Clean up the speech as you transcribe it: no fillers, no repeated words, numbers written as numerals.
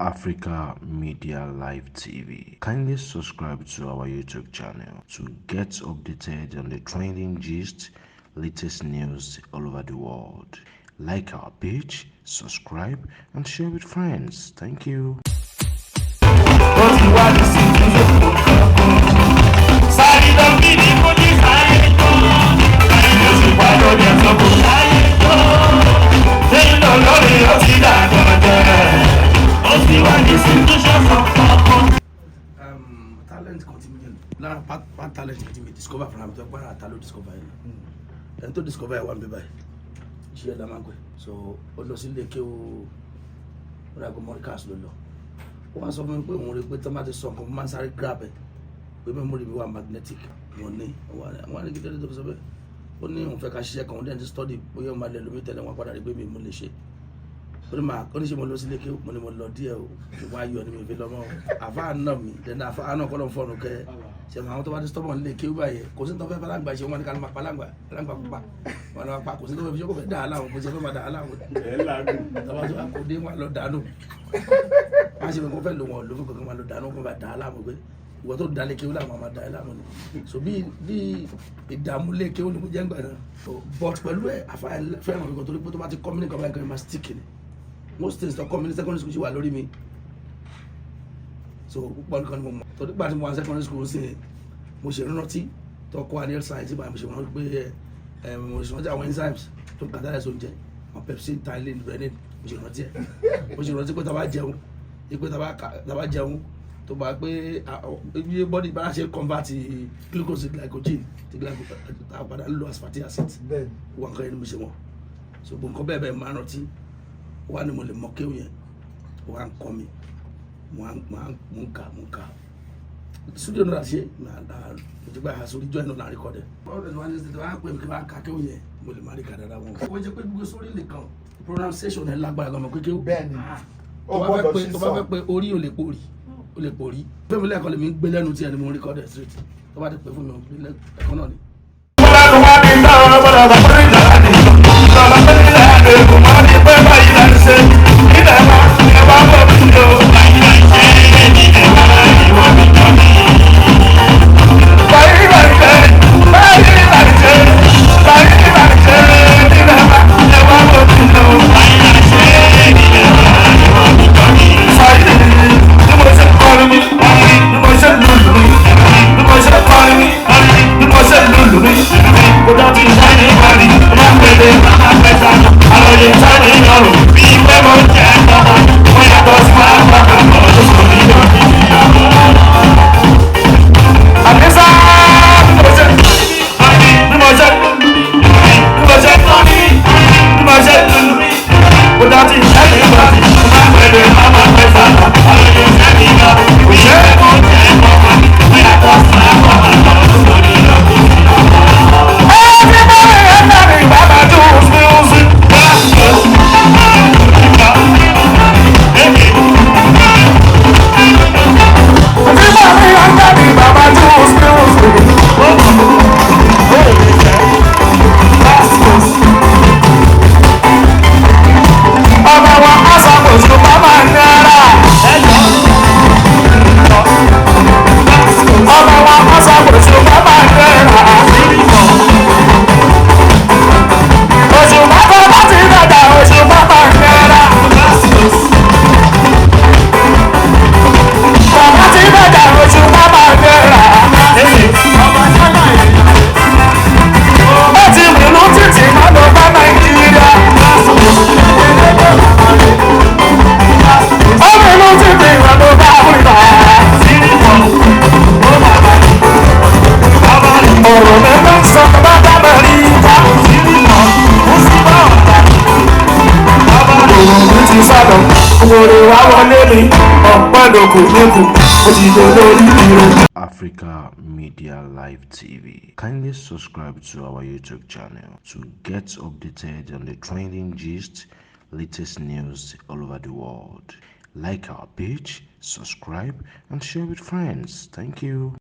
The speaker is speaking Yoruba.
Africa Media Live TV. Kindly subscribe to our YouTube channel to get updated on the trending gist, latest news all over the world. Like our page, subscribe, and share with friends. Thank you. Ó ti wá ní sí ìdúró sáré lọ bí ní mo ní sáré tó oṣù pa lórí ẹ̀sọ́ kò sáyé tó nínú lórí ó ti dàgbà jẹ́ ó sì wá ní sí ìdúró kọ̀ọ̀kan. Talent kan tí mi lára part talent kan tí mi discover fúnra mi tó gbára ta ló discover yẹn, ẹni tó discover yẹn wà níbí báyìí, ṣíṣe ẹ̀dá máa ń pè. So ó lọ sí ilé kéwú, ó dàgbọ́ Mọ́ríkàs ló lọ. Ó wá sọ fún mi pé òun rí i pé tó bá ti sọ nǹkan, mo máa ń sáré grab ẹ̀, pé memory mi wà magnetic. Wọ́n ní wọ́n á ní kí tẹ́lẹ̀ tó fi sọ bẹ́ẹ̀. Ó ní òun fẹ́ ká ṣiṣẹ́ kan, òun dẹ̀ ti study bóyá òun máa lẹ̀ lómi tẹ́lẹ̀. Wọ́n padà rí pé mi mo lè ṣe. Ó ní máa ó ní ṣe mo lọ sí ilé kéwú. Mo ní mo lọ díẹ̀ o, ṣùgbọ́n ayọ̀ ni mi fi lọ mọ́ o. Àfáà náà mi dẹ́nu, àfáà náà kọ́ ló ń fọ́nù kẹ́ ṣe. Àwọn tó bá ti stubborn nílé kéwú báyẹn, kò sí ní tó fẹ́ falágbà ṣe. Wọn ní ká ló máa palágbà alágbà pupa wọn ló máa pa. Kò sí ní tó fẹ́ fi ṣe, kó fẹ́ dà á láwọn, kò sí fẹ́ máa dà á láwọn. Tọ́ba tó bá kó dé, wọn lọ dànù. Wọn ṣe fẹ́ kó fẹ́ lò wọn lò fún kankan, wọn lọ dànù, kó bá dà á láwọn pé ìwọ tó dalẹ̀ kéwú làwọn máa dà á láwọn ni. So bí ìdààmú lé kéwú ni kò jẹ́ ńgbà náà. But pẹ̀lú ẹ̀, àfa fẹ́ràn mi kan torí pé tó bá ti kọ́ mi ní nǹkan báyìí kan, máa stick ni. Most things tó kọ́ mi ní secondary school ṣì wà lórí mi. So púpọ̀ nǹkan ni mo mọ̀ torí pé àti mo wà ní secondary school sí, mo ṣe rántí tó kọ́ ní health science báyìí. Mo ṣe rántí pé ẹ mo ṣe rántí àwọn enzymes tó ń catalyze oúnjẹ, àwọn pepsin, ptyalin, rennin. Mo ṣe rántí ẹ. Mo ṣe rántí pé tá a bá jẹun, pé tá a bá jẹun, tó bá pé bí body bá ṣe convert glucose to glycogen, ti glycogen tá a padà ń lo as fatty acid. Wọn nǹkan yẹn ni mo ṣe wọn. So gbogbo nǹkan bẹ́ẹ̀ bẹ́ẹ̀ máa rántí wá ní mo lè mọ kéwù yẹn. Wà ń kọ́ mi, mo ń kà, mo ń kà. Studio náà ṣe mo ti gba àṣọ orí join náà record ẹ̀. Ọ̀rẹ́ tí wọ́n á ṣe, wọ́n á pè mí kí wọ́n á ka kéwù yẹn, mo lè má rí kà dáadáa wọn. Ó jẹ́ pé gbogbo sórí nìkan, pronunciation ẹ̀ lágbára gan-an kékeré. Bẹ́ẹ̀ni, ó tó bá fẹ́ gbọ́dọ̀ pé tó bá sísọ. Fẹ́ pé orí ò lè pòrí, ó lè pòrí. Fẹ́mi lẹ́ẹ̀kan lèmi ń gbé lẹ́nu tí ẹni mo record ẹ̀ straight. Tó bá ti pè fún mi, mo gbé lẹ́ẹ̀kan náà ni. Lẹ́nu wá ní náà gbọ́dọ̀ bá pé ìlànà ní ìlànà pé ìlànà èkó máa ní pé báyìí là ń ṣe ilẹ̀ wa ẹ wá bọ̀ mí o. Báyìí là ń ṣe ilẹ̀ wa ìwọ mi jọ mi. Báyìí là ń ṣe, báyìí là ń ṣe, báyìí là ń ṣe ilẹ̀ wa ẹ wá bọ̀ mí o. Báyìí là ń ṣe ilẹ̀ wa ìwọ mi jọ mi. Sáyé bí mo ṣe kọrin mi, bí mo ṣe lùlù mi, bí mo ṣe kọrin mi, bí mo ṣe lùlù mi. Kò dá ti sáré parí, má pèlè, má pẹ̀sà, àròyé sáré yọrùn, bí pé mo jẹ́ ọmọ, mo yàtọ̀ sí máa bá àmọ́ tó sọ ní lórí ìyàwó. Àdísá bí mo ṣe, bí mo ṣe, bí mo ṣe kọrin mi, bí mo ṣe lùlù mi. Kò dá ti sáré parí, má pèlè, má pẹ̀sà, àròyé sáré yọrùn, bí pé mo jẹ́ ọmọ, mo yàtọ̀ sí máa bá àmọ́ tó sọ ní lórí ìyàwó. Everybody, everybody, Baba Jules music. Everybody, everybody, Baba Jules music. Ọba wa aṣàkóso bàbá náírà. Ọba wa aṣàkóso bàbá náírà. Oṣù bàbá láti dàda, oṣù bàbá náírà. Bàbá ti dàda, oṣù bàbá náírà. Ó ti mìlú títì má lọ bá Nàìjíríà. Ó mìlú títì má lọ bá Áfíríkà. Ọ̀rọ̀ mi ló ń sọ bàbá Mẹ́ríkà. Òun mi ti sálọ, òwòrè wá wọlé mi, ọ̀pọ̀ lóko níkù, ó ti dolórí ìró. Africa Media Live TV. Kindly subscribe to our YouTube channel to get updated on the trending gist, latest news all over the world. Like our page, subscribe, and share with friends. Thank you.